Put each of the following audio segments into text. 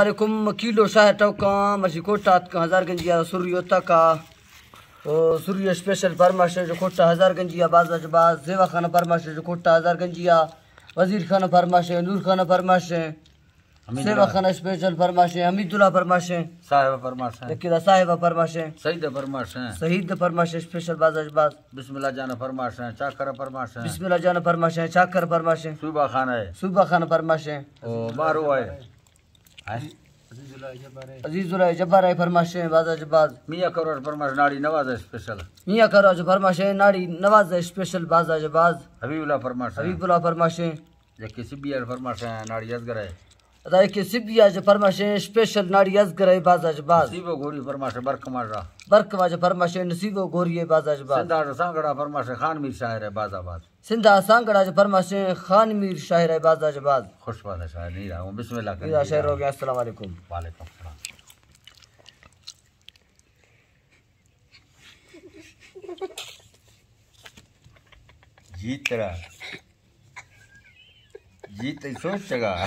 علیکم، کیلو شاہ ٹوکاں، مرچی کوٹا اتکاں، ہزار گنجی ءَ سری ہوتا کا۔ او سری اسپیشل فرمائش ہے جو کوٹا ہزار گنجی ءَ باز اچ باز، زیوا خان فرمائش ہے جو کوٹا ہزار گنجی ءَ، وزیر خان فرمائش ہے، نور خان فرمائش ہے، حمید سیوا اللہ۔ خان اسپیشل فرمائش ہے، حمید اللہ فرمائش ہے۔ صاحب فرمائش ہے۔ یکی دا صاحب فرمائش ہے۔ سعید فرمائش ہے۔ سعید فرمائش ہے، اسپیشل باز اچ باز۔ بسم اللہ جان فرمائش ہے، چاکر فرمائش ہے۔ بسم اللہ جان فرمائش ہے، چاکر فرمائش ہے۔ صوبہ خان ہے۔ صوبہ خان فرمائش ہے۔ او بارو ہے۔ ہیں؟ عزیز اللہ جبار ہے فرمائش ہے، باز اچ باز۔ میاں کروڑ فرمائش ناڑی نواز ہے اسپیشل۔ میاں کروڑ فرمائش ہے، ناڑی نواز ہے اسپیشل، باز اچ باز۔ حبیب اللہ فرمائش ہے۔ حبیب اللہ فرمائش ہے۔ یکی سبی آ فرمائش ہے، ناڑی ازگر ہے۔ ادا یکی سبی آ جو فرمائش ہے، اسپیشل ناڑی ازگر ہے، باز اچ باز۔ نصیب و گوری فرمائش ہے، برک ماجرا۔ برک واجہ فرمائش ہے، نصیب و گوری ہے، باز اچ باز۔ سندھ آ سانگڑا فرمائش ہے، خان میر شاعر ہے، باز آباد۔ سندھ آ سانگڑا جو فرمائش ہے، خان میر شاعر ہے، باز اچ باز۔ خوش بات ہے شاعر، نہیں رہا ہوں۔ بسم اللہ کر۔ شاعر ہو گیا، السلام علیکم۔ وعلیکم السلام۔ جی ترا۔ جی تئی سوچ چگا۔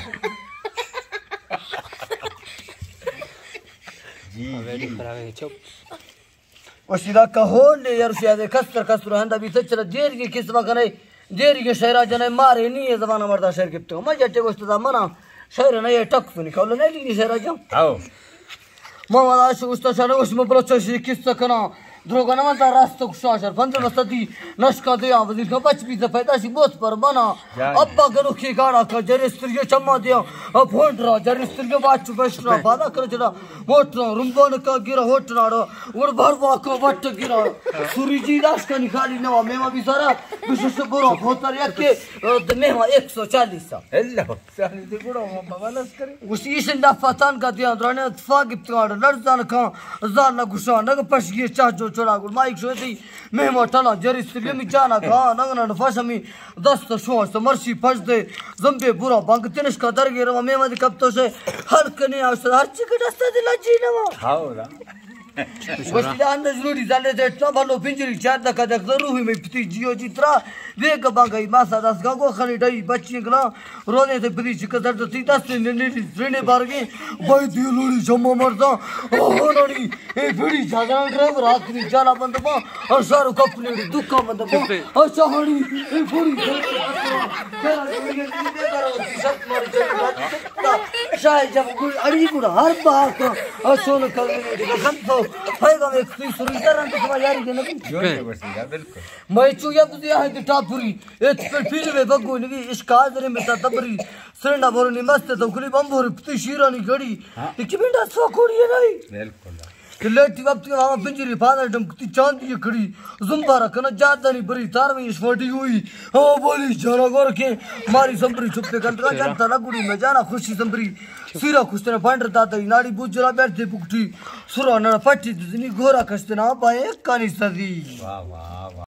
جی، جی۔ چپ۔ وشی دا کہول لے یار، شاید کستر کستر ہندا بیت، چلا دیر کی قسم کنے، دیر کی شعرا جنے مارے نہیں ہے زمانہ مردا شعر گپتے ہو۔ میں جٹے گوشت دا منا شعر نہیں ہے، ٹک سنی کہول نہیں لکھنی شعرا جم۔ آؤ۔ محمد عاشق استاد شاہ نے اس میں بلوچ شی قصہ کنا۔ دروگا نہ منتا راست کو شاہ شر پندرہ صدی نشکا دیا وزیر کا بچ بھی پیدا شی بہت پر بنا۔ جان۔ ابا گنو کی گاڑا کا جرستر یہ چما دیا۔ اب ہونڈ را جرستر یہ بات چو بشرا بادا کر جڑا۔ موٹر رمبان کا گرا ہوٹنا را۔ اور بھر واکو وٹ گرا۔ سوری جی داش کا نکالی نوا میما بھی سارا۔ بشش برو ہوتر یک کے، اه، میما ایک سو چالیس سا۔ اللہ۔ گوشتی، ایش اندافا تانکا دیان درانیان تفا گپتگاں، لرزان کان زال نہ گوشان، نگہ پشگی چاہ جو چڑا گڑ مائک شوی تئی مہما ٹلا جریستگی می جانا کان، نگہ نہ فش ہمی دست شوان سو مرشی پش دے زمبے برا بانگ تنشکا درگے روا مہما دی کپتو شے ہر کنے آشت ہر چی کٹ استا دی لجی نوا۔ ہاو نا۔ گوشتی دا اندر ضروری زلے تے اتنا بھلو پنجری چار دکا دک ضروری میں پتی جیو جی ترا ویگ بانگئی ماسا دست گا گو خنی ڈئی بچی گلا رونے تے پتی چکا درد تی دست نے نے زرنے بارگی بائی دیو لوری جمع مردا او ہونانی اے بڑی جاگران ڈرائیور آخری جانا بند با او شارو کپ نے دکا بند با او شاہانی اے بڑی شاہ جب گل اڑی گڑا ہر باک او سون کل نے دکا سنتو پیغام ایک سوئی سوری درن تو یاری کے نبی۔ جوڑ کے بس، بالکل۔ میں چو یا بزی آہد ٹاپری، ات پر پیر میں بگو نبی، عشق حاضر میں تا تبری، سرنا بورنی مست تو کلی بمبور پتی شیرانی گڑی۔ ہاں۔ کہ بنڈا سو کوڑی ہے نہیں۔ بالکل۔ کہ لیٹی وقت کے ہوا پنجری پادا ڈم کتی چاندی کڑی، زمبارا کنا جادانی بری تار میں اس فوٹی ہوئی۔ او بولی جانا گور کے ماری سمبری چھپے کنٹرا جانتا لگڑی میں جانا خوشی سمبری۔ سیرا کشتنا پانڈر دادا ناڑی بوجرا بیٹھتے پکٹی۔ سرا نہ پٹی دزنی گورا کشتنا بائے کانی سزی۔ واہ، واہ، واہ۔